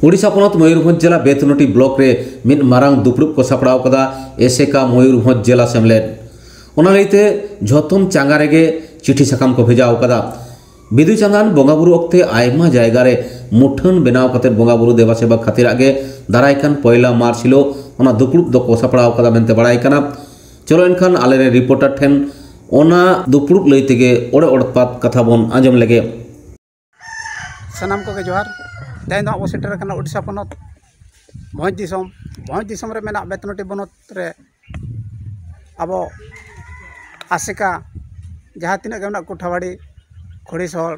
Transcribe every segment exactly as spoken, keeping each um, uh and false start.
ᱳᱰᱤᱥᱟ ᱯᱚᱱᱚᱛ ᱢᱚᱭᱩᱨᱵᱷᱚᱸᱡᱽ ᱡᱮᱞᱟ ᱵᱮᱛᱱᱚᱴᱤ ᱵᱞᱚᱠ ᱨᱮ ᱢᱤᱫ ᱢᱟᱨᱟᱝ ᱫᱩᱯᱲᱩᱵ ᱠᱚ ᱥᱟᱯᱲᱟᱣ ᱠᱟᱫᱟ ᱮᱥᱮᱠᱟ ᱢᱚᱭᱩᱨᱵᱷᱚᱸᱡᱽ ᱡᱮᱞᱟ ᱥᱮᱢᱞᱮᱫ᱾ ᱚᱱᱟ ᱞᱟᱹᱭᱛᱮ ᱡᱷᱚᱛᱚᱱ ᱪᱟᱸᱜᱟ ᱨᱮᱜᱮ ᱪᱤᱴᱷᱤ ᱥᱟᱠᱟᱢ ᱠᱚ ᱵᱷᱮᱡᱟ ᱟᱠᱟᱫᱟ᱾ ᱵᱤᱫᱩ ᱪᱟᱸᱫᱟᱱ ᱵᱚᱸᱜᱟ ᱵᱩᱨᱩ ᱚᱠᱛᱮ ᱟᱭᱢᱟ ᱡᱟᱭᱜᱟ ᱨᱮ ᱢᱩᱴᱷᱟᱹᱱ ᱵᱮᱱᱟᱣ ᱠᱟᱛᱮ ᱵᱚᱸᱜᱟ ᱵᱩᱨᱩ ᱫᱮᱵᱟ ᱥᱮᱵᱟ ᱠᱷᱟᱹᱛᱤᱨᱟᱜ ᱜᱮ ᱫᱟᱨᱟᱭ ᱠᱟᱱ ᱯᱚᱭᱞᱟ ᱢᱟᱨᱪ ᱦᱤᱞᱳᱜ ᱚᱱᱟ ᱫᱩᱯᱲᱩᱵ ᱫᱚᱠᱚ ᱥᱟᱯᱲᱟᱣ ᱠᱟᱫᱟ ᱢᱮᱱᱛᱮ ᱵᱟᱲᱟᱭ ᱠᱟᱱᱟ᱾ ᱪᱚᱞᱚ ᱮᱱᱠᱷᱟᱱ ᱟᱞᱮᱨᱮᱱ ᱨᱤᱯᱳᱨᱴᱟᱨ ᱴᱷᱮᱱ ᱚᱱᱟ ᱫᱩᱯᱲᱩᱵ ᱞᱟᱹᱭ ᱛᱮᱜᱮ ᱚᱲᱮ ᱚᱲᱯᱟᱛ ᱠᱟᱛᱷᱟ ᱵᱚᱱ ᱟᱸᱡᱚᱢ ᱞᱮᱜᱮ᱾ ᱥᱟᱱᱟᱢ ᱠᱚᱜᱮ ᱡᱚᱦᱟᱨ᱾ ᱛᱮᱦᱮᱧ ᱫᱚ ᱦᱟᱸᱜ ᱵᱚ ᱥᱮᱴᱮᱨ ᱟᱠᱟᱱᱟ ᱳᱰᱤᱥᱟ ᱯᱚᱱᱚᱛ ᱵᱷᱚᱸᱡᱽ ᱫᱤᱥᱚᱢ᱾ ᱵᱷᱚᱸᱡᱽ ᱫᱤᱥᱚᱢ ᱨᱮ ᱢᱮᱱᱟᱜ ᱵᱮᱛᱱᱚᱴᱤ ᱵᱚᱱᱚᱛ ᱨᱮ ᱟᱵᱚ ᱟᱥᱮᱠᱟ ᱡᱟᱦᱟᱸ ᱛᱤᱱᱟᱹᱜ ᱜᱮ ᱢᱮᱱᱟᱜ ᱠᱚᱴᱷᱟᱣᱟᱲᱤ, ᱠᱷᱚᱲᱤᱥᱚᱲ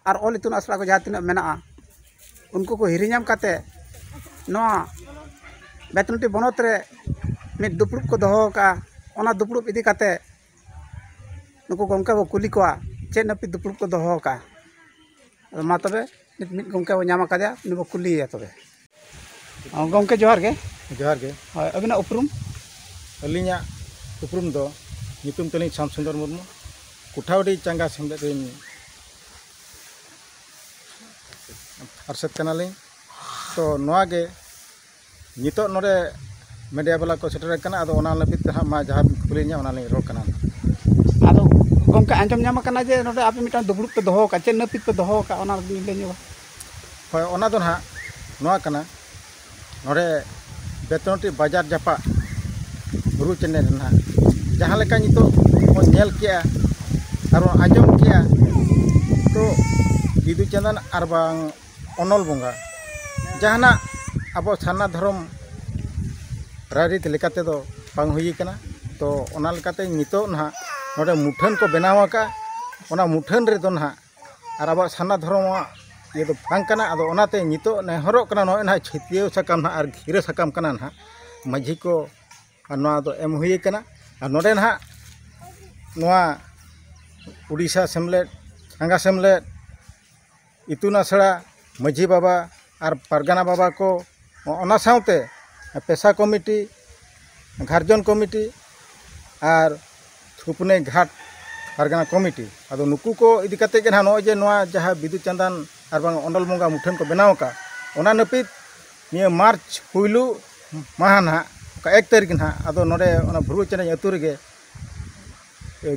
ᱟᱨ ᱚᱞ ᱤᱛᱩᱱ ᱟᱥᱲᱟ ᱠᱚ ᱡᱟᱦᱟᱸ ᱛᱤᱱᱟᱹᱜ ᱢᱮᱱᱟᱜᱼᱟ, ᱩᱱᱠᱩ ᱠᱚ ᱦᱤᱨᱤ ᱧᱟᱢ ᱠᱟᱛᱮ ᱱᱚᱣᱟ ᱵᱮᱛᱱᱚᱴᱤ ᱵᱚᱱᱚᱛ ᱨᱮ ᱢᱤᱫ ᱫᱩᱯᱲᱩᱵ ᱠᱚ ᱫᱚᱦᱚ ᱟᱠᱟᱫᱼᱟ᱾ ᱚᱱᱟ ᱫᱩᱯᱲᱩᱵ ᱤᱫᱤ ᱠᱟᱛᱮ ᱱᱩᱠᱩ ᱜᱚᱢᱠᱮ ᱵᱚ ᱠᱩᱞᱤ ᱠᱚᱣᱟ ᱪᱮᱫ ᱱᱟᱹᱯᱤᱛ ᱫᱩᱯᱲᱩᱵ ᱠᱚ ᱫᱚᱦᱚ ᱟᱠᱟᱫᱼᱟ᱾ ᱟᱫᱚ ᱢᱟ ᱛᱚᱵᱮ ᱱᱤᱛ ᱢᱤᱫ ᱜᱚᱢᱠᱮ ᱵᱚ ᱧᱟᱢ ᱟᱠᱟᱫᱮᱭᱟ, ᱩᱱᱤ ᱵᱚ ᱠᱩᱞᱤᱭᱮᱭᱟ ᱛᱚᱵᱮ᱾ ᱦᱚᱸ, ᱜᱚᱢᱠᱮ ᱡᱚᱦᱟᱨ ᱜᱮ᱾ ᱡᱚᱦᱟᱨ ᱜᱮ᱾ ᱦᱳᱭ, ᱟᱹᱵᱤᱱᱟᱜ ᱩᱯᱨᱩᱢ? ᱟᱹᱞᱤᱧᱟᱜ ᱩᱯᱨᱩᱢ ᱫᱚ, ᱧᱩᱛᱩᱢ ᱛᱟᱹᱞᱤᱧ ᱥᱟᱢ ᱥᱩᱱᱫᱚᱨ ᱢᱩᱨᱢᱩ, ᱠᱩᱴᱷᱟᱣᱰᱤ ᱪᱟᱸᱜᱟ ᱥᱮᱢᱞᱮᱫ ᱨᱮᱱ ᱯᱟᱨᱥᱮᱛ ᱠᱟᱱᱟᱞᱤᱧ᱾ ᱛᱚ ᱱᱚᱣᱟ ᱜᱮ ᱱᱤᱛᱚᱜ ᱱᱚᱰᱮ ᱢᱤᱰᱤᱭᱟ ᱵᱟᱞᱟ ᱠᱚ ᱥᱮᱴᱮᱨ ᱟᱠᱟᱱᱟ, ᱟᱫᱚ ᱚᱱᱟ ᱞᱟᱹᱜᱤᱫ ᱛᱮ ᱦᱟᱸᱜ ᱢᱟ ᱡᱟᱦᱟᱸ ᱵᱤᱱ ᱠᱩᱞᱤ ᱞᱤᱧᱟ ᱚᱱᱟ ᱞᱤᱧ ᱨᱚᱲ ᱠᱟᱱᱟ᱾ ᱟᱫᱚ ᱜᱚᱢᱠᱮ, ᱟᱸᱡᱚᱢ ᱧᱟᱢ ᱟᱠᱟᱱᱟ ᱡᱮ ᱱᱚᱰᱮ ᱟᱯᱮ ᱢᱤᱫᱴᱟᱝ ᱫᱩᱯᱲᱩᱵ ᱯᱮ ᱫᱚᱦᱚ ᱟᱠᱟᱫ, ᱪᱮᱫ ᱱᱟᱹᱯᱤᱛ ᱯᱮ ᱫᱚᱦᱚ ᱟᱠᱟᱫ, ᱚᱱᱟ ᱞᱟᱹᱭ ᱧᱚᱜᱟ᱾ ᱦᱳᱭ, ᱚᱱᱟ ᱫᱚ ᱱᱟᱦᱟᱜ ᱱᱚᱣᱟ ᱠᱟᱱᱟ, ᱱᱚᱰᱮ ᱵᱮᱛᱱᱚᱴᱤ ᱵᱟᱡᱟᱨ ᱡᱟᱯᱟᱜ ᱵᱩᱨᱩ ᱪᱟᱸᱫᱟᱱ ᱨᱮ ᱱᱟᱦᱟᱜ ᱡᱟᱦᱟᱸ ᱞᱮᱠᱟ ᱱᱤᱛᱚᱜ ᱵᱚᱱ ᱧᱮᱞ ᱠᱮᱜᱼᱟ ᱟᱨ ᱵᱚᱱ ᱟᱸᱡᱚᱢ ᱠᱮᱜᱼᱟ, ᱛᱚ ᱵᱤᱫᱩ ᱪᱟᱸᱫᱟᱱ ᱟᱨ ᱵᱟᱝ ᱚᱱᱚᱞ ᱵᱚᱸᱜᱟ ᱡᱟᱦᱟᱱᱟᱜ ᱟᱵᱚ ᱥᱟᱨᱱᱟ ᱫᱷᱚᱨᱚᱢ ᱨᱟᱭᱨᱤᱛ ᱞᱮᱠᱟ ᱛᱮᱫᱚ ᱵᱟᱝ ᱦᱩᱭ ᱟᱠᱟᱱᱟ᱾ ᱛᱚ ᱚᱱᱟ ᱞᱮᱠᱟᱛᱮ ᱱᱤᱛᱚᱜ ᱱᱟᱦᱟᱜ ᱱᱚᱰᱮ ᱢᱩᱴᱷᱟᱹᱱ ᱠᱚ ᱵᱮᱱᱟᱣ ᱟᱠᱟᱫᱼᱟ᱾ ᱚᱱᱟ ᱢᱩᱴᱷᱟᱹᱱ ᱨᱮᱫᱚ ᱱᱟᱦᱟᱜ ᱟᱨ ᱟᱵᱚᱣᱟᱜ ᱥᱟᱨᱱᱟ ᱫᱷᱚᱨᱚᱢᱟᱜ ᱤᱭᱟᱹ ᱫᱚ ᱵᱟᱝ ᱠᱟᱱᱟ᱾ ᱟᱫᱚ ᱚᱱᱟᱛᱮ ᱱᱤᱛᱚᱜ ᱱᱮᱦᱚᱨᱚᱜ ᱠᱟᱱᱟ, ᱱᱚᱜᱼᱚᱭ ᱱᱟᱦᱟᱜ ᱪᱷᱟᱹᱛᱭᱟᱹᱣ ᱥᱟᱠᱟᱢ ᱱᱟᱦᱟᱜ ᱟᱨ ᱜᱤᱨᱟᱹ ᱥᱟᱠᱟᱢ ᱠᱟᱱᱟ ᱱᱟᱦᱟᱜ ᱢᱟᱹᱡᱷᱤ ᱠᱚ, ᱟᱨ ᱱᱚᱣᱟ ᱫᱚ ᱮᱢ ᱦᱩᱭ ᱟᱠᱟᱱᱟ᱾ ᱟᱨ ᱱᱚᱰᱮ ᱱᱟᱦᱟᱜ ᱱᱚᱣᱟ ᱩᱰᱤᱥᱟ ᱥᱮᱢᱞᱮᱫ, ᱪᱟᱸᱜᱟ ᱥᱮᱢᱞᱮᱫ, ᱤᱛᱩᱱ ᱟᱥᱲᱟ, ᱢᱟᱹᱡᱷᱤ ᱵᱟᱵᱟ ᱟᱨ ᱯᱟᱨᱜᱟᱱᱟ ᱵᱟᱵᱟ ᱠᱚ, ᱚᱱᱟ ᱥᱟᱶᱛᱮ ᱯᱮᱥᱟ ᱠᱚᱢᱤᱴᱤ, ᱜᱟᱨᱡᱚᱱ ᱠᱚᱢᱤᱴᱤ ᱟᱨ ᱥᱩᱯᱱᱟᱹᱭ ᱜᱷᱟᱴ ᱯᱟᱨᱜᱟᱱᱟ ᱠᱚᱢᱤᱴᱤ, ᱟᱫᱚ ᱱᱩᱠᱩ ᱠᱚ ᱤᱫᱤ ᱠᱟᱛᱮ ᱜᱮ ᱱᱟᱦᱟᱜ ᱱᱚᱜᱼᱚᱭ ᱡᱮ ᱱᱚᱣᱟ ᱡᱟᱦᱟᱸ ᱵᱤᱫᱩ ᱪᱟᱸᱫᱟᱱ ᱟᱨ ᱵᱟᱝ ᱚᱱᱚᱞ ᱵᱚᱸᱜᱟ ᱢᱩᱴᱷᱟᱹᱱ ᱠᱚ ᱵᱮᱱᱟᱣ ᱟᱠᱟᱫ, ᱚᱱᱟ ᱱᱟᱹᱯᱤᱛ ᱱᱤᱭᱟᱹ ᱢᱟᱨᱪ ᱯᱩᱭᱞᱩ ᱢᱟᱦᱟ ᱱᱟᱦᱟᱜ, ᱚᱠᱟ ᱮᱠ ᱛᱟᱹᱨᱤᱠᱷ ᱱᱟᱦᱟᱜ, ᱟᱫᱚ ᱱᱚᱰᱮ ᱚᱱᱟ ᱵᱷᱩᱨᱩ ᱪᱮᱱᱮᱧ ᱟᱹᱛᱩ ᱨᱮᱜᱮ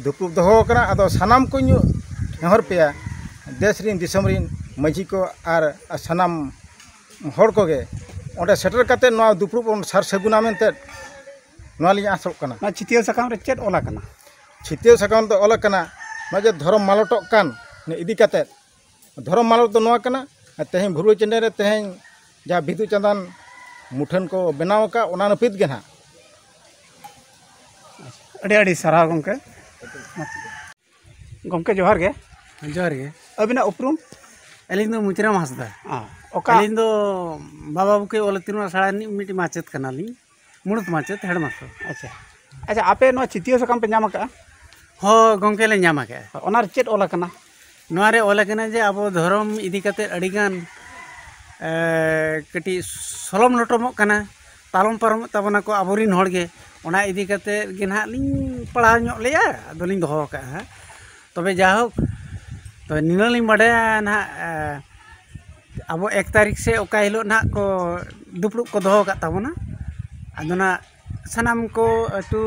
ᱫᱩᱯᱲᱩᱵ ᱫᱚᱦᱚ ᱟᱠᱟᱱᱟ᱾ ᱟᱫᱚ ᱥᱟᱱᱟᱢ ᱠᱚᱧ ᱱᱮᱦᱚᱨ ᱯᱮᱭᱟ, ᱫᱮᱥ ᱨᱤᱱ ᱫᱤᱥᱚᱢ ᱨᱤᱱ ᱢᱟᱹᱡᱷᱤ ᱠᱚ ᱟᱨ ᱥᱟᱱᱟᱢ ᱦᱚᱲ ᱠᱚᱜᱮ ᱚᱸᱰᱮ ᱥᱮᱴᱮᱨ ᱠᱟᱛᱮ ᱱᱚᱣᱟ ᱫᱩᱯᱲᱩᱵ ᱵᱚᱱ ᱥᱟᱨ ᱥᱟᱹᱜᱩᱱᱟ ᱢᱮᱱᱛᱮ ᱱᱚᱣᱟ ᱞᱤᱧ ᱟᱥᱚᱜ ᱠᱟᱱᱟ᱾ ᱱᱚᱣᱟ ᱪᱤᱛᱟᱹᱣ ᱥᱟᱠᱟᱢ ᱨᱮ ᱪᱮᱫ ᱚᱞ ᱟᱠᱟᱱᱟ? ᱪᱤᱛᱟᱹᱣ ᱥᱟᱠᱟᱢ ᱫᱚ ᱚᱞ ᱟᱠᱟᱱᱟ, ᱱᱚᱣᱟ ᱡᱮ ᱫᱷᱚᱨᱚᱢ ᱢᱟᱞᱚᱴᱚᱜ ᱠᱟᱱ ᱤᱫᱤ ᱠᱟᱛᱮ᱾ ᱫᱷᱚᱨᱚᱢ ᱢᱟᱞᱚᱴ ᱫᱚ ᱱᱚᱣᱟ ᱠᱟᱱᱟ, ᱛᱮᱦᱮᱧ ᱵᱷᱩᱨᱩ ᱪᱮᱱᱮᱧ ᱨᱮ ᱛᱮᱦᱮᱧ ᱡᱟᱦᱟᱸ ᱵᱤᱫᱩ ᱪᱟᱸᱫᱟᱱ ᱢᱩᱴᱷᱟᱹᱱ ᱠᱚ ᱵᱮᱱᱟᱣ ᱟᱠᱟᱫ, ᱚᱱᱟ ᱱᱟᱹᱯᱤᱛ ᱜᱮ ᱱᱟᱦᱟᱜ᱾ ᱟᱹᱰᱤ ᱟᱹᱰᱤ ᱥᱟᱨᱦᱟᱣ ᱜᱚᱢᱠᱮ᱾ ᱜᱚᱢᱠᱮ ᱡᱚᱦᱟᱨ ᱜᱮ᱾ ᱡᱚᱦᱟᱨ ᱜᱮ᱾ ᱟᱹᱵᱤᱱᱟᱜ ᱩᱯᱨᱩᱢ? ᱟᱹᱞᱤᱧ ᱫᱚ ᱢᱩᱪᱤᱨᱟᱢ ᱦᱟᱸᱥᱫᱟ᱾ ᱦᱚᱸ, ᱚᱠᱟ? ᱟᱹᱞᱤᱧ ᱫᱚ ᱵᱟᱵᱟ ᱵᱩᱠᱟᱹᱭ ᱚᱞ ᱤᱛᱩᱱ ᱟᱥᱲᱟ ᱨᱤᱱᱤᱡ ᱢᱤᱫᱴᱤᱡ ᱢᱟᱪᱮᱫ ᱠᱟᱱᱟᱞᱤᱧ, ᱢᱩᱬᱩᱛ ᱢᱟᱪᱮᱫ, ᱦᱮᱰᱢᱟᱥᱴᱟᱨ᱾ ᱟᱪᱪᱷᱟ, ᱟᱪᱪᱷᱟ, ᱟᱯᱮ ᱱᱚᱣᱟ ᱪᱤᱛᱤᱭᱟᱹ ᱥᱟᱠᱟᱢ ᱯᱮ ᱧᱟᱢ ᱟᱠᱟᱫᱼᱟ? ᱦᱚᱸ ᱜᱚᱢᱠᱮ, ᱞᱮ ᱧᱟᱢ ᱟᱠᱟᱫᱼᱟ᱾ ᱚᱱᱟᱨᱮ ᱪᱮᱫ ᱚᱞ ᱟᱠᱟᱱᱟ? ᱱᱚᱣᱟ ᱨᱮ ᱚᱞ ᱟᱠᱟᱱᱟ ᱡᱮ ᱟᱵᱚ ᱫᱷᱚᱨᱚᱢ ᱤᱫᱤ ᱠᱟᱛᱮᱫ ᱟᱹᱰᱤᱜᱟᱱ, ᱮ, ᱠᱟᱹᱴᱤᱡ ᱥᱚᱞᱚᱢ ᱞᱚᱴᱚᱢᱚᱜ ᱠᱟᱱᱟ, ᱛᱟᱞᱚᱢ ᱯᱟᱨᱚᱢᱚᱜ ᱛᱟᱵᱚᱱᱟ ᱠᱚ ᱟᱵᱚᱨᱤᱱ ᱦᱚᱲ ᱜᱮ᱾ ᱚᱱᱟ ᱤᱫᱤ ᱠᱟᱛᱮᱫ ᱜᱮ ᱱᱟᱦᱟᱜ ᱞᱤᱧ ᱯᱟᱲᱦᱟᱣ ᱧᱚᱜ ᱞᱮᱜᱼᱟ, ᱟᱫᱚᱞᱤᱧ ᱫᱚᱦᱚ ᱟᱠᱟᱫᱼᱟ ᱦᱟᱸᱜ᱾ ᱛᱚᱵᱮ ᱡᱟᱭᱦᱳᱠ, ᱛᱚ ᱱᱤᱱᱟᱹᱜ ᱞᱤᱧ ᱵᱟᱰᱟᱭᱟ ᱱᱟᱦᱟᱜ, ᱮ, ᱟᱵᱚ ᱮᱠ ᱛᱟᱹᱨᱤᱠᱷ ᱥᱮ ᱚᱠᱟ ᱦᱤᱞᱳᱜ ᱱᱟᱦᱟᱜ ᱠᱚ ᱫᱩᱯᱲᱩᱵ ᱠᱚ ᱫᱚᱦᱚ ᱟᱠᱟᱫ ᱛᱟᱵᱚᱱᱟ, ᱟᱫᱚ ᱱᱟᱦᱟᱜ ᱥᱟᱱᱟᱢ ᱠᱚ ᱟᱹᱛᱩ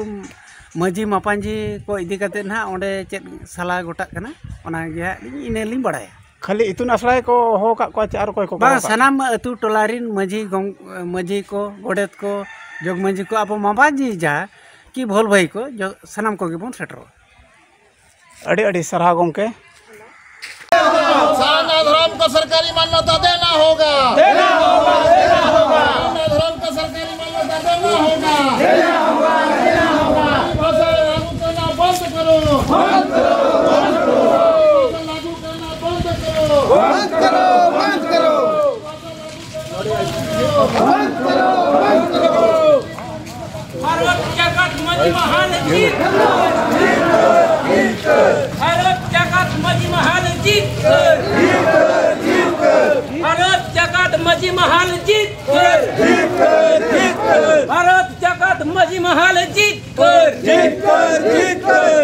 ᱢᱟᱹᱡᱷᱤ ᱢᱟᱯᱟᱧᱡᱷᱤ ᱠᱚ ᱤᱫᱤ ᱠᱟᱛᱮᱫ ᱱᱟᱦᱟᱜ ᱚᱸᱰᱮ ᱪᱮᱫ ᱥᱟᱞᱟ ᱜᱚᱴᱟᱜ ᱠᱟᱱᱟ, ᱚᱱᱟ ᱜᱮ ᱦᱟᱸᱜ ᱞᱤᱧ, ᱤᱱᱟᱹ ᱞᱤᱧ ᱵᱟᱲᱟᱭᱟ᱾ ᱠᱷᱟᱹᱞᱤ ᱤᱛᱩᱱ ᱟᱥᱲᱟ ᱜᱮᱠᱚ ᱦᱚᱦᱚ ᱟᱠᱟᱫ ᱠᱚᱣᱟ ᱪᱮ ᱟᱨ ᱚᱠᱚᱭ ᱠᱚ ᱵᱟᱝ, ᱦᱚᱦᱚ ᱟᱠᱟᱫ ᱠᱚᱣᱟ? ᱥᱟᱱᱟᱢ ᱟᱹᱛᱩ ᱴᱚᱞᱟ ᱨᱤᱱ ᱢᱟᱹᱡᱷᱤ ᱜᱚᱢ-, ᱢᱟᱹᱡᱷᱤ ᱠᱚ, ᱜᱚᱰᱮᱛ ᱠᱚ, ᱡᱚᱜᱽ ᱢᱟᱹᱡᱷᱤ ᱠᱚ, ᱟᱵᱚ ᱢᱟᱯᱟᱧᱡᱷᱤ ᱡᱟᱦᱟᱸ ᱠᱤ ᱵᱷᱚᱞ ᱵᱷᱟᱹᱭ ᱠᱚ, ᱡᱚ-, ᱥᱟᱱᱟᱢ ᱠᱚᱜᱮ ᱵᱚᱱ ᱥᱮᱴᱮᱨᱚᱜᱼᱟ᱾ ᱟᱹᱰᱤ ᱟᱹᱰᱤ ᱥᱟᱨᱦᱟᱣ ᱜᱚᱢᱠᱮ᱾ सारना धर्म को सरकारी मान्यता देना होगा। देना होगा, देना होगा। सारना धर्म को सरकारी मान्यता देना होगा। देना होगा, देना होगा। भाषा लागू करना बंद करो। बंद करो, बंद करो। भाषा लागू करना बंद करो। बंद करो, बंद करो। भारत जगत मजमहल जीत। भारत जगत मजमहल जीत। भारत जगत मजमहल जीत। भारत जगत मजमहल जीत।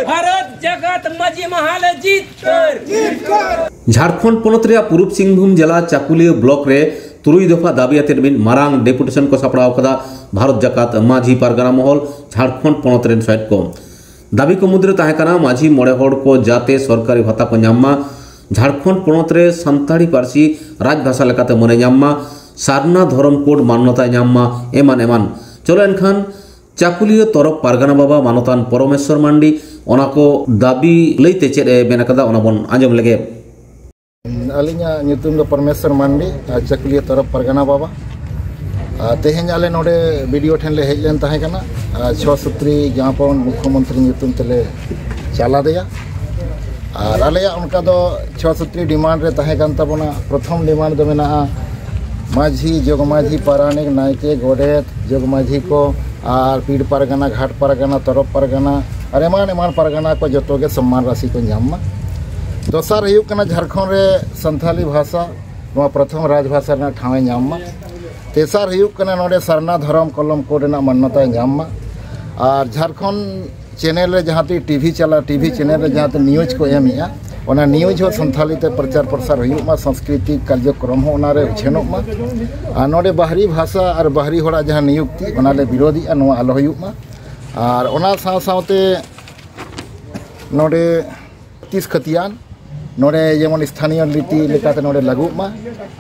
भारत जगत मजमहल जीत। ᱡᱷᱟᱲᱠᱷᱚᱸᱰ ᱯᱚᱱᱚᱛ ᱨᱮᱭᱟᱜ ᱯᱩᱨᱩᱵᱽ ᱥᱤᱝᱵᱷᱩᱢ ᱡᱮᱞᱟ ᱪᱟᱠᱩᱞᱤᱭᱟᱹ ᱵᱞᱚᱠ ᱨᱮ ᱛᱩᱨᱩᱭ ᱫᱚᱯᱷᱟ ᱫᱟᱹᱵᱤ ᱟᱛᱮᱫ ᱢᱤᱫ ᱢᱟᱨᱟᱝ ᱰᱮᱯᱩᱴᱮᱥᱚᱱ ᱠᱚ ᱥᱟᱯᱲᱟᱣ ᱟᱠᱟᱫᱟ ᱵᱷᱟᱨᱚᱛ ᱡᱟᱠᱟᱛ ᱢᱟᱹᱡᱷᱤ ᱯᱟᱨᱜᱟᱱᱟ ᱢᱚᱦᱚᱞ, ᱡᱷᱟᱲᱠᱷᱚᱸᱰ ᱯᱚᱱᱚᱛ ᱨᱮᱱ ᱥᱚᱦᱮᱫ ᱠᱚ᱾ ᱫᱟᱹᱵᱤ ᱠᱚ ᱢᱩᱫᱽᱨᱮ ᱛᱟᱦᱮᱸ ᱠᱟᱱᱟ ᱢᱟᱹᱡᱷᱤ ᱢᱚᱬᱮ ᱦᱚᱲ ᱠᱚ ᱡᱟᱛᱮ ᱥᱚᱨᱠᱟᱨᱤ ᱵᱷᱟᱛᱟ ᱠᱚ ᱧᱟᱢ ᱢᱟ, ᱡᱷᱟᱲᱠᱷᱚᱸᱰ ᱯᱚᱱᱚᱛ ᱨᱮ ᱥᱟᱱᱛᱟᱲᱤ ᱯᱟᱹᱨᱥᱤ ᱨᱟᱡᱽ ᱵᱷᱟᱥᱟ ᱞᱮᱠᱟᱛᱮ ᱢᱟᱹᱱᱮ ᱧᱟᱢ ᱢᱟ, ᱥᱟᱨᱱᱟ ᱫᱷᱚᱨᱚᱢ ᱠᱳᱰ ᱢᱟᱱᱱᱚᱛᱟᱭ ᱧᱟᱢ ᱢᱟ, ᱮᱢᱟᱱ ᱮᱢᱟᱱ᱾ ᱪᱚᱞᱚ ᱮᱱᱠᱷᱟᱱ ᱪᱟᱹᱠᱩᱞᱤᱭᱟᱹ ᱛᱚᱨᱚᱯ ᱯᱟᱨᱜᱟᱱᱟ ᱵᱟᱵᱟ ᱢᱟᱱᱚᱛᱟᱱ ᱯᱚᱨᱚᱢᱮᱥᱣᱚᱨ ᱢᱟᱱᱰᱤ ᱚᱱᱟ ᱠᱚ ᱫᱟᱹᱵᱤ ᱞᱟᱹᱭᱛᱮ ᱪᱮᱫ ᱮ ᱢᱮᱱ ᱟᱠᱟᱫᱟ, ᱚᱱᱟ ᱵᱚᱱ ᱟᱸᱡᱚᱢ ᱞᱮᱜᱮ᱾ ᱟᱹᱞᱤᱧᱟᱜ ᱧᱩᱛᱩᱢ ᱫᱚ ᱯᱚᱨᱚᱢᱮᱥᱣᱚᱨ ᱢᱟᱱᱰᱤ, ᱟᱨ ᱪᱟᱹᱠᱩᱞᱤᱭᱟᱹ ᱛᱚᱨᱚᱯ ᱯᱟᱨᱜᱟᱱᱟ ᱵᱟᱵᱟ᱾ ᱟᱨ ᱛᱮᱦᱮᱧ ᱟᱞᱮ ᱱᱚᱰᱮ ᱵᱤ ᱰᱤ ᱳ ᱴᱷᱮᱱ ᱞᱮ ᱦᱮᱡ ᱞᱮᱱ ᱛᱟᱦᱮᱸ ᱠᱟᱱᱟ, ᱟᱨ ᱪᱷᱚ ᱥᱩᱛᱨᱤ ᱡᱟᱦᱟᱸ ᱯᱚᱱ ᱢᱩᱠᱷᱭᱚᱢᱚᱱᱛᱨᱤ ᱧᱩᱛᱩᱢ ᱛᱮᱞᱮ ᱪᱟᱞᱟᱫᱮᱭᱟ᱾ ᱟᱨ ᱟᱞᱮᱭᱟᱜ ᱚᱱᱠᱟ ᱫᱚ ᱪᱷᱚ ᱥᱩᱛᱨᱤ ᱰᱤᱢᱟᱱᱰ ᱨᱮ ᱛᱟᱦᱮᱸ ᱠᱟᱱ ᱛᱟᱵᱚᱱᱟ᱾ ᱯᱨᱚᱛᱷᱚᱢ ᱰᱤᱢᱟᱱᱰ ᱫᱚ ᱢᱮᱱᱟᱜᱼᱟ ᱢᱟᱹᱡᱷᱤ, ᱡᱚᱜᱽ ᱢᱟᱹᱡᱷᱤ, ᱯᱟᱨᱟᱱᱤᱠ, ᱱᱟᱭᱠᱮ, ᱜᱚᱰᱮᱛ, ᱡᱚᱜᱽ ᱢᱟᱹᱡᱷᱤ ᱠᱚ ᱟᱨ ᱯᱤᱲ ᱯᱟᱨᱜᱟᱱᱟ, ᱜᱷᱟᱴ ᱯᱟᱨᱜᱟᱱᱟ, ᱛᱚᱨᱚᱯ ᱯᱟᱨᱜᱟᱱᱟ ᱟᱨ ᱮᱢᱟᱱ ᱮᱢᱟᱱ ᱯᱟᱨᱜᱟᱱᱟ ᱠᱚ ᱡᱚᱛᱚ ᱜᱮ ᱥᱚᱢᱢᱟᱱ ᱨᱟᱥᱤ ᱠᱚ ᱧᱟᱢ ᱢᱟ᱾ ᱫᱚᱥᱟᱨ ᱦᱩᱭᱩᱜ ᱠᱟᱱᱟ ᱡᱷᱟᱲᱠᱷᱚᱸᱰ ᱨᱮ ᱥᱟᱱᱛᱷᱟᱞᱤ ᱵᱷᱟᱥᱟ ᱱᱚᱣᱟ ᱯᱨᱚᱛᱷᱚᱢ ᱨᱟᱡᱽ ᱵᱷᱟᱥᱟ ᱨᱮᱱᱟᱜ ᱴᱷᱟᱶ ᱮ ᱧᱟᱢ ᱢᱟ᱾ ᱛᱮᱥᱟᱨ ᱦᱩᱭᱩᱜ ᱠᱟᱱᱟ ᱱᱚᱰᱮ ᱥᱟᱨᱱᱟ ᱫᱷᱚᱨᱚᱢ ᱠᱚᱞᱚᱢ ᱠᱳᱰ ᱨᱮᱱᱟᱜ ᱢᱟᱱᱱᱚᱛᱟᱭ ᱧᱟᱢ ᱢᱟ᱾ ᱟᱨ ᱡᱷᱟᱲᱠᱷᱚᱸᱰ ᱪᱮᱱᱮᱞ ᱨᱮ ᱡᱟᱦᱟᱸ ᱛᱤ ᱴᱤᱵᱷᱤ ᱪᱟᱞᱟᱜ, ᱴᱤᱵᱷᱤ ᱪᱮᱱᱮᱞ ᱨᱮ ᱡᱟᱦᱟᱸ ᱛᱤ ᱱᱤᱭᱩᱡᱽ ᱠᱚ ᱮᱢᱮᱜᱼᱟ, ᱚᱱᱟ ᱱᱤᱭᱩᱡᱽ ᱦᱚᱸ ᱥᱟᱱᱛᱷᱟᱞᱤ ᱛᱮ ᱯᱨᱚᱪᱟᱨ ᱯᱨᱚᱥᱟᱨ ᱦᱩᱭᱩᱜ ᱢᱟ, ᱥᱟᱝᱥᱠᱨᱤᱛᱤᱠ ᱠᱟᱨᱡᱚᱠᱨᱚᱢ ᱦᱚᱸ ᱚᱱᱟᱨᱮ ᱩᱪᱷᱟᱹᱱᱚᱜ ᱢᱟ᱾ ᱟᱨ ᱱᱚᱰᱮ ᱵᱟᱦᱨᱤ ᱵᱷᱟᱥᱟ ᱟᱨ ᱵᱟᱦᱨᱤ ᱦᱚᱲᱟᱜ ᱡᱟᱦᱟᱸ ᱱᱤᱭᱩᱠᱛᱤ, ᱚᱱᱟᱞᱮ ᱵᱤᱨᱳᱫᱷᱤᱜᱼᱟ, ᱱᱚᱣᱟ ᱟᱞᱚ ᱦᱩᱭᱩᱜ ᱢᱟ᱾ ᱟᱨ ᱚᱱᱟ ᱥᱟᱶ ᱥᱟᱶᱛᱮ ᱱᱚᱰᱮ ᱛᱤᱥ ᱠᱷᱟᱹᱛᱤᱭᱟᱱ ᱱᱚᱰᱮ ᱡᱮᱢᱚᱱ ᱥᱛᱷᱟᱱᱤᱭᱚ ᱱᱤᱛᱤ ᱞᱮᱠᱟᱛᱮ ᱱᱚᱰᱮ ᱞᱟᱹᱜᱩᱜ ᱢᱟ᱾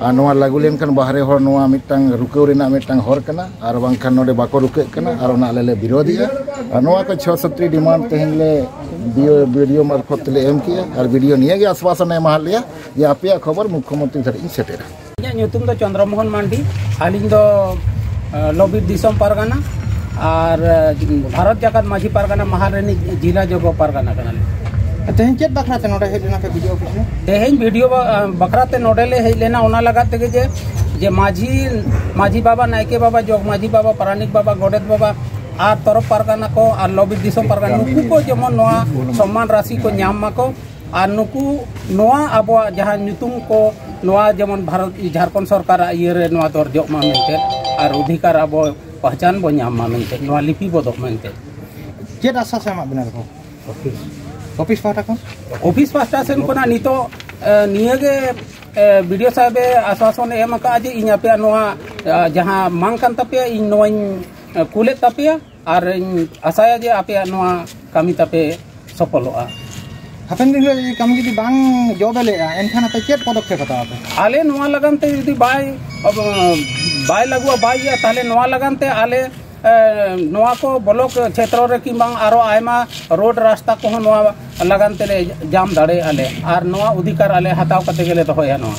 ᱟᱨ ᱱᱚᱣᱟ ᱞᱟᱹᱜᱩ ᱞᱮᱱᱠᱷᱟᱱ ᱵᱟᱦᱨᱮ ᱦᱚᱲ ᱱᱚᱣᱟ ᱢᱤᱫᱴᱟᱝ ᱨᱩᱠᱟᱹᱣ ᱨᱮᱱᱟᱜ ᱢᱤᱫᱴᱟᱝ ᱦᱚᱨ ᱠᱟᱱᱟ, ᱟᱨ ᱵᱟᱝᱠᱷᱟᱱ ᱱᱚᱰᱮ ᱵᱟᱠᱚ ᱨᱩᱠᱟᱹᱜ ᱠᱟᱱᱟ, ᱟᱨ ᱚᱱᱟ ᱟᱞᱮ ᱞᱮ ᱵᱤᱨᱳᱫᱷᱮᱜᱼᱟ᱾ ᱟᱨ ᱱᱚᱣᱟ ᱠᱚ ᱪᱷᱚ ᱥᱩᱛᱨᱤ ᱰᱤᱢᱟᱱᱰ ᱛᱮᱦᱮᱧ ᱞᱮ ᱵᱤ ᱰᱤ ᱳ ᱢᱟᱨᱯᱷᱚᱛ ᱛᱮᱞᱮ ᱮᱢ ᱠᱮᱜᱼᱟ, ᱟᱨ ᱵᱤ ᱰᱤ ᱳ ᱱᱤᱭᱟᱹ ᱜᱮ ᱟᱥᱣᱟᱥᱚᱱ ᱮ ᱮᱢᱟᱦᱟᱫ ᱞᱮᱭᱟ ᱡᱮ ᱟᱯᱮᱭᱟᱜ ᱠᱷᱚᱵᱚᱨ ᱢᱩᱠᱷᱭᱚᱢᱚᱱᱛᱨᱤ ᱫᱷᱟᱹᱨᱤᱡ ᱤᱧ ᱥᱮᱴᱮᱨᱟ᱾ ᱤᱧᱟᱹᱜ ᱧᱩᱛᱩᱢ ᱫᱚ ᱪᱚᱱᱫᱨᱚ ᱢᱳᱦᱚᱱ ᱢᱟᱱᱰᱤ᱾ ᱟᱹᱞᱤᱧ ᱫᱚ, ᱟᱸ, ᱞᱚᱵᱤᱨ ᱫᱤᱥᱚᱢ ᱯᱟᱨᱜᱟᱱᱟ ᱟᱨ, ᱟᱸ, ᱵᱷᱟᱨᱚᱛ ᱡᱟᱠᱟᱛ ᱢᱟᱹᱡᱷᱤ ᱯᱟᱨᱜᱟᱱᱟ ᱢᱟᱦᱟᱞ ᱨᱤᱱᱤᱡ ᱡᱤᱞᱟ ᱡᱚᱜᱚ ᱯᱟᱨᱜᱟᱱᱟ ᱠᱟᱱᱟᱞᱤᱧ᱾ ᱛᱮᱦᱮᱧ ᱪᱮᱫ ᱵᱟᱠᱷᱨᱟ ᱛᱮ ᱱᱚᱰᱮ ᱦᱮᱡ ᱞᱮᱱᱟ ᱯᱮ ᱵᱤ ᱰᱤ ᱳ ᱚᱯᱷᱤᱥ ᱨᱮ? ᱛᱮᱦᱮᱧ ᱵᱤ ᱰᱤ ᱳ ᱵᱟ-, ᱟᱸ, ᱵᱟᱠᱷᱨᱟ ᱛᱮ ᱱᱚᱰᱮ ᱞᱮ ᱦᱮᱡ ᱞᱮᱱᱟ, ᱚᱱᱟ ᱞᱟᱜᱟᱫ ᱛᱮᱜᱮ ᱡᱮ, ᱡᱮ ᱢᱟᱹᱡᱷᱤ, ᱢᱟᱹᱡᱷᱤ ᱵᱟᱵᱟ, ᱱᱟᱭᱠᱮ ᱵᱟᱵᱟ, ᱡᱚᱜᱽ ᱢᱟᱹᱡᱷᱤ ᱵᱟᱵᱟ, ᱯᱟᱨᱟᱱᱤᱠ ᱵᱟᱵᱟ, ᱜᱚᱰᱮᱛ ᱵᱟᱵᱟ ᱟᱨ ᱛᱚᱨᱚᱯ ᱯᱟᱨᱜᱟᱱᱟ ᱠᱚ ᱟᱨ ᱞᱚᱵᱤᱨ ᱫᱤᱥᱚᱢ ᱯᱟᱨᱜᱟᱱᱟ, ᱱᱩᱠᱩ ᱠᱚ ᱡᱮᱢᱚᱱ ᱱᱚᱣᱟ ᱥᱚᱢᱢᱟᱱ ᱨᱟᱥᱤ ᱠᱚ ᱧᱟᱢ ᱢᱟᱠᱚ᱾ ᱟᱨ ᱱᱩᱠᱩ ᱱᱚᱣᱟ ᱟᱵᱚᱣᱟᱜ ᱡᱟᱦᱟᱸ ᱧᱩᱛᱩᱢ ᱠᱚ, ᱱᱚᱣᱟ ᱡᱮᱢᱚᱱ ᱵᱷᱟᱨᱚᱛ, ᱡᱷᱟᱲᱠᱷᱚᱸᱰ ᱥᱚᱨᱠᱟᱨᱟᱜ ᱤᱭᱟᱹ ᱨᱮ ᱱᱚᱣᱟ ᱫᱚᱨᱡᱚᱜ ᱢᱟ ᱢᱮᱱᱛᱮ, ᱟᱨ ᱚᱫᱷᱤᱠᱟᱨ ᱟᱵᱚ ᱯᱟᱦᱪᱟᱱ ᱵᱚ ᱧᱟᱢ ᱢᱟ ᱢᱮᱱᱛᱮ, ᱱᱚᱣᱟ ᱞᱤᱯᱤᱵᱚᱫᱚᱜ ᱢᱮᱱᱛᱮ᱾ ᱪᱮᱫ ᱟᱥᱟ ᱥᱮ ᱮᱢᱟᱜ ᱵᱮᱱᱟ ᱠᱚ? ᱚᱯᱷᱤᱥ ᱯᱟᱦᱴᱟ ᱠᱷᱚᱱ? ᱚᱯᱷᱤᱥ ᱯᱟᱦᱴᱟ ᱥᱮᱱ ᱠᱷᱚᱱᱟᱜ ᱱᱤᱛᱚᱜ ᱱᱤᱭᱟᱹᱜᱮ ᱵᱤᱰᱤᱳ ᱥᱟᱦᱮᱵᱮ ᱟᱥᱣᱟᱥᱚᱱ ᱮ ᱮᱢ ᱟᱠᱟᱫᱼᱟ ᱡᱮ ᱤᱧ ᱟᱯᱮᱭᱟᱜ ᱱᱚᱣᱟ ᱡᱟᱦᱟᱸ ᱢᱟᱝ ᱠᱟᱱ ᱛᱟᱯᱮᱭᱟ, ᱤᱧ ᱱᱚᱣᱟᱧ ᱠᱩᱞᱮᱫ ᱛᱟᱯᱮᱭᱟ ᱟᱨ ᱤᱧ ᱟᱥᱟᱭᱟ ᱡᱮ ᱟᱯᱮᱭᱟᱜ ᱱᱚᱣᱟ ᱠᱟᱹᱢᱤ ᱛᱟᱯᱮ ᱥᱚᱯᱷᱚᱞᱚᱜᱼᱟ᱾ ᱦᱟᱯᱮᱱ ᱫᱤᱱ ᱨᱮ ᱡᱩᱫᱤ ᱠᱟᱹᱢᱤ ᱡᱩᱫᱤ ᱵᱟᱝ ᱡᱚ ᱵᱮᱞᱮᱜᱼᱟ, ᱮᱱᱠᱷᱟᱱ ᱟᱯᱮ ᱪᱮᱫ ᱯᱚᱫᱚᱠᱷᱮᱯ ᱦᱟᱛᱟᱣ ᱟᱯᱮ? ᱟᱞᱮ ᱱᱚᱣᱟ ᱞᱟᱜᱟᱱ ᱛᱮ ᱡᱩᱫᱤ ᱵᱟᱭ ᱵᱟᱭ ᱞᱟᱹᱜᱩᱜᱼᱟ, ᱵᱟᱭ ᱤᱭᱟᱹᱜᱼᱟ, ᱛᱟᱦᱚᱞᱮ ᱱᱚᱣᱟ ᱞᱟᱜᱟᱱ ᱛᱮ ᱟᱞᱮ ᱱᱚᱣᱟ ᱠᱚ ᱵᱞᱚᱠ ᱪᱷᱮᱛᱨᱚ ᱨᱮ ᱠᱤᱝᱵᱟ ᱟᱨᱚ ᱟᱭᱢᱟ ᱨᱳᱰ ᱨᱟᱥᱛᱟ ᱠᱚᱦᱚᱸ ᱱᱚᱣᱟ ᱞᱟᱜᱟᱱ ᱛᱮᱞᱮ ᱡᱟᱢ ᱫᱟᱲᱮᱭᱟᱜᱼᱟ ᱞᱮ, ᱟᱨ ᱱᱚᱣᱟ ᱚᱫᱷᱤᱠᱟᱨ ᱟᱞᱮ ᱦᱟᱛᱟᱣ ᱠᱟᱛᱮ ᱜᱮᱞᱮ ᱫᱚᱦᱚᱭᱟ ᱱᱚᱣᱟ᱾